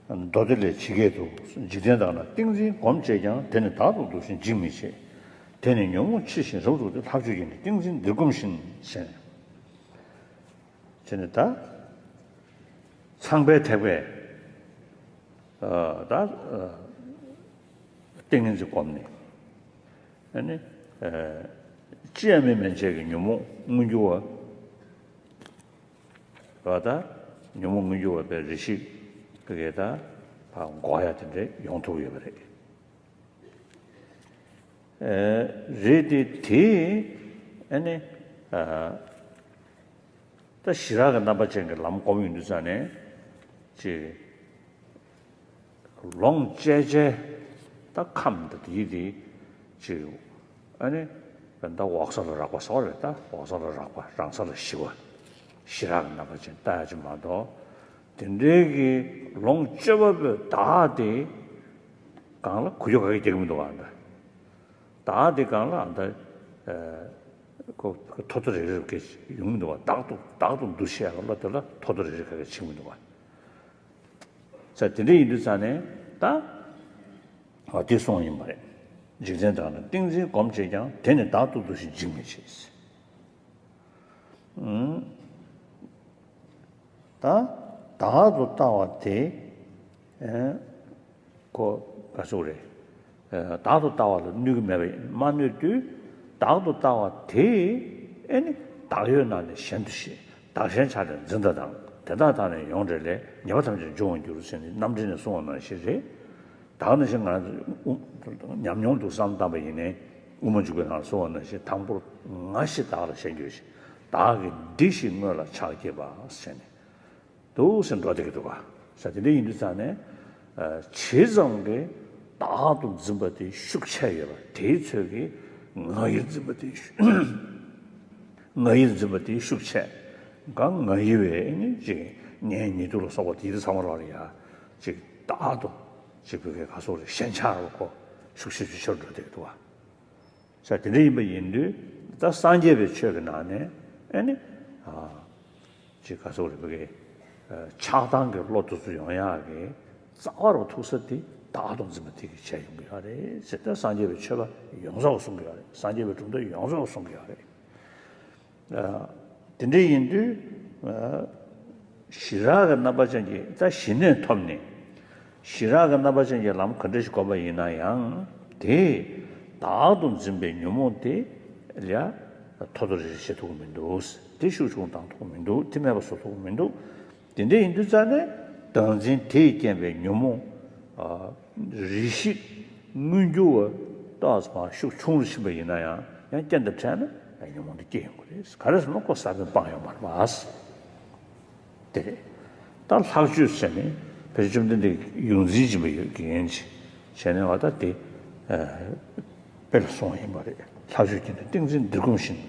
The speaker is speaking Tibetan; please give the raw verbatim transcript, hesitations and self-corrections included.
མདོ་སྡེ་ལས་ཇི་སྐད་དུ། འཇིག་རྟེན་དག་ན་ཏིང་འཛིན་སྒོམ་བྱས་ཀྱང་། དེ་ནི་བདག་ཏུ་འདུ་ཞིང་འཇིག་མི་བྱེད། དེ་ནི་ཉོན་མོངས་ཕྱིར་ཞིང་རབ་ཏུ་བསྒྲོད། ལྷག་སྤྱོད་ཀྱིས་ནི་ཏིང་འཛིན་འདིར་སྒོམ་བཞིན། ཟེར་ནས། བྱས་ནས་ད། ཚངས་པའི་ཐེག་པས། ཨ། ད། ཨ། ཏིང་ངེ་འཛིན་བསྒོམས་ནས། ཨ་ནི། ཨ། ཅི་ཡང་མེད་མན་ཆད་ཀྱི་ཉོན་མོངས་མངོན་གྱུར་བ། བ་ད། ཉོན་མོངས་མངོན་གྱུར་བ་པའི་རེ་ཞིག་གི་ད། ཕར་འགོག་ཡ་དེ་འདྲ་ཡོང་ཐུབ་ཡོད་པ་རེད། ཨ། རེད་དེ། དེ། ཨ་ནི། ཨ། ད་ཞི་རགས་ཀྱི་རྣམ་པ་ཅན་གྱི་ལམ་སྒོམ་ཡོང་དུས་ཙ་ནས། ཅིག་ལོངས་སྤྱད་བྱས། ད་ཁམས་དང་དེ་དེ། ཅིག་ཨ་ནི། ད་འོག་ས་ལ་རགས་པ་སོགས་རེད། ད་འོག་ས་ལ་རགས་པ། རང་ས་ལ་ཞི་བ། ཞི་རགས་ཀྱི་རྣམ་པ་ཅན་ལྟ་ཡ་ཅིག་མ་གཏོགས། དེ་འདྲའི་གི་ལོངས་སྤྱོད་པ་པོའི་བདག་དེ་སྒང་ལ་འགུལ་སྐྱོད་ག་གེ་རྒྱག་གི་མི་འདུག་ག་ད། བདག་དེ་སྒང་ལ་ད། ཨ། ཁོ་ཁོ་ཐོ་ཐོ་རེ་རེ་གི་ཡོང་མི་འདུག་ག་བདག་ཏུ། བདག་ཏུ་འདུ་ཤེས་ཡ་ལ་དེ་ལ་ཐོ་ཐོ་རེ་རེ་ག་གེ་བྱེད་མི་འདུག་ག་ས་དེ་འདྲ་ཡིན་དུས་ཙ་ནས་ད། ཨ། དེ་གསུངས་ཡིན་པ་རེད། འཇིག་རྟེན་དག་ན་ཏིང་འཛིན་སྒོམ་བྱས་ཀྱང་། དེ་ནི་བདག་ཏུ་འདུ་ཞིང་འཇིག་མི་བྱེད། ཨུམ། ད་བདག་ཏུ་ལྟ་བ་དེ། ཨེ། ཁོ་ག་ཟེར་རེད། ཨེ། བདག་ཏུ་ལྟ་བ་ལ་གནོད་ཀྱི་མེད་པ་ཡིན། མ་གནོད་དུས་བདག་ཏུ་ལྟ་བ་དེ། ཨེ་ནི་བདག་ཡོད་ན་ནི་གཞན་དུ་ཤེས། བདག་གཞན་ཆགས་ནས་འཛིན་པ་དང་། དེ་དག་དག་ནས་ཡོངས་བྲལ་ལས། ཉེས་པ་ཐམས་ཅད་འབྱུང་བར་འགྱུར། ཟེར་ནས་རྣམ་འགྲེལ་ནས་གསུངས་པ་ནང་བཞིན་རེད། ད་ག་ནང་བཞིན་ང་རང་ཚོ་ཉམས་མྱོང་དུ་བསམ་བཏང་པ་ཡིན་ནའི། དབུ་མ་འཇུག་པའི་ནང་གསུངས་པ་ནང་བཞིན། དང་པོར་ང་ཞེས་བདག་ལ་ཞེན་གྱུར་ཅིང་། བདག་གིས་འདི་ཞེས་དངོས་ལ་ཕྱག་བགྱིས་པ། ཟེར་ནས་འདུག་ཟེར་འགྲོ་བསྡད་ཀྱི་འདུག་ག་ས་དེ་འདྲ་ཡིན་དུས་ཙང་ནས། ཨ། ཇི་ཙམ་གྱིས་བདག་ཏུ་འཛིན་པ་དེ་ཤུགས་ཆེ་ཡོད་པ་དེའི་ཚོད་ཀྱིས་ང་ཡིར་འཛིན་པ་དེ་ཤུགས། ང་ཡིར་འཛིན་པ་དེ་ཤུགས་ཆེ། གང་ང་ཡི་བས་ནི་ཅིག་ངའི་ཉེ་དུ་ལ་སོགས་པ་དེ་ཚང་མ་ལ་ཡ་ཅིག་བདག་ཏུ་ཅིག་བོད་སྐད་ག་སོགས་རེད། ཞེན་ཆགས་རུ་ཁོ་ཤུགས་ཆེ་ཆུ་ཆེར་འགྲོ་བསྡད་ཀྱི་འདུག་ག་ས་དེ་འདྲ་ཡིན་པ་ཡིན་དུས། ད་སངས་རྒྱས་པའི་ཆོས་ཀྱི་ནང་ནས་ཨེ་ནི། ཨ། ཅིག་ག་སོགས་རེད། བོད་སྐད། ཨ། ཆགས་སྡང་གི་བློ་དེ་ཚོ་ཡོང་ཡག་གི་རྩ་བ་རུ་ཐུག་ས་དེ་བདག་ཏུ་འཛིན་པ་དེ་གིས་བྱས་ཡོང་གི་ཡོད་རེད་ཟེར། ད་སངས་རྒྱས་པའི་ཆོས་པ་ཡོངས་རྫོགས་གསུང་གི་ཡོད་རེད། སངས་རྒྱས་པའི་གྲུབ་མཐའ་ཡོངས་རྫོགས་གསུང་གི་ཡོད་རེད། ཨ། དེ་འདྲ་ཡིན་དུས། ཨ། ཞི་རགས་ཀྱི་རྣམ་པ་ཅན་གྱི། ད་ཞི་གནས་ཐོབ་ནས་ཞི་རགས་ཀྱི་རྣམ་པ་ཅན་གྱི་ལམ་ག་འདྲ་ཞིག་བསྒོམ་པ་ཡིན་ན་ཡང་། དེས་བདག་ཏུ་འཛིན་པའི་ཉོན་མོངས་དེ་ལ་ཐོ་ཐོ་རེ་རེ་བྱེད་ཐུབ་ཀྱི་མི་འདུག་དེ་ཤུགས་ཆུང་བཏང་ཐུབ་ཀྱི་མི་འདུག་དེ་མེད་པ་བཟོ་ཐུབ་ཀྱི་མི་འདུག་དེ་འདྲ་ཡིན་དུས་ཙང་ནས། བདག་འཛིན་དེས་རྐྱེན་པས་ཉོན་མོངས། ཨ། རེ་ཞིག་མངོན་གྱུར་བ་ཏོག་ཙམ་ཤུགས་ཆུང་རུ་ཕྱིན་པ་ཡིན་ན་ཡང་། ཡང་རྐྱེན་དང་འཕྲད་ན་ཉོན་མོངས་འདི་སྐྱེ་ཡོང་གི་རེད། ག་རེ་ཟེར་ན་ཁོ་ས་བོན་སྤངས་ཡོད་མ་རེད་པ། དེ་རེད། ད་ལྷག་སྤྱོད་ཟེར་ནས་ཕལ་ཆེར་བཅོམ་ལྡན་འདས་ཀྱིས་ཡོངས་འཛིན་སྦྱིན་པ་ཡོད་ཀྱི་ཡིན་བྱས་ནས་བ། ད་དེ། ཨ། དཔེ་ལ་སོང་ཡིན་པ་རེད། ལྷག་སྤྱོད་ཀྱིས་ནི་ཏིང་འཛིན་འདིར་སྒོམ་བཞིན།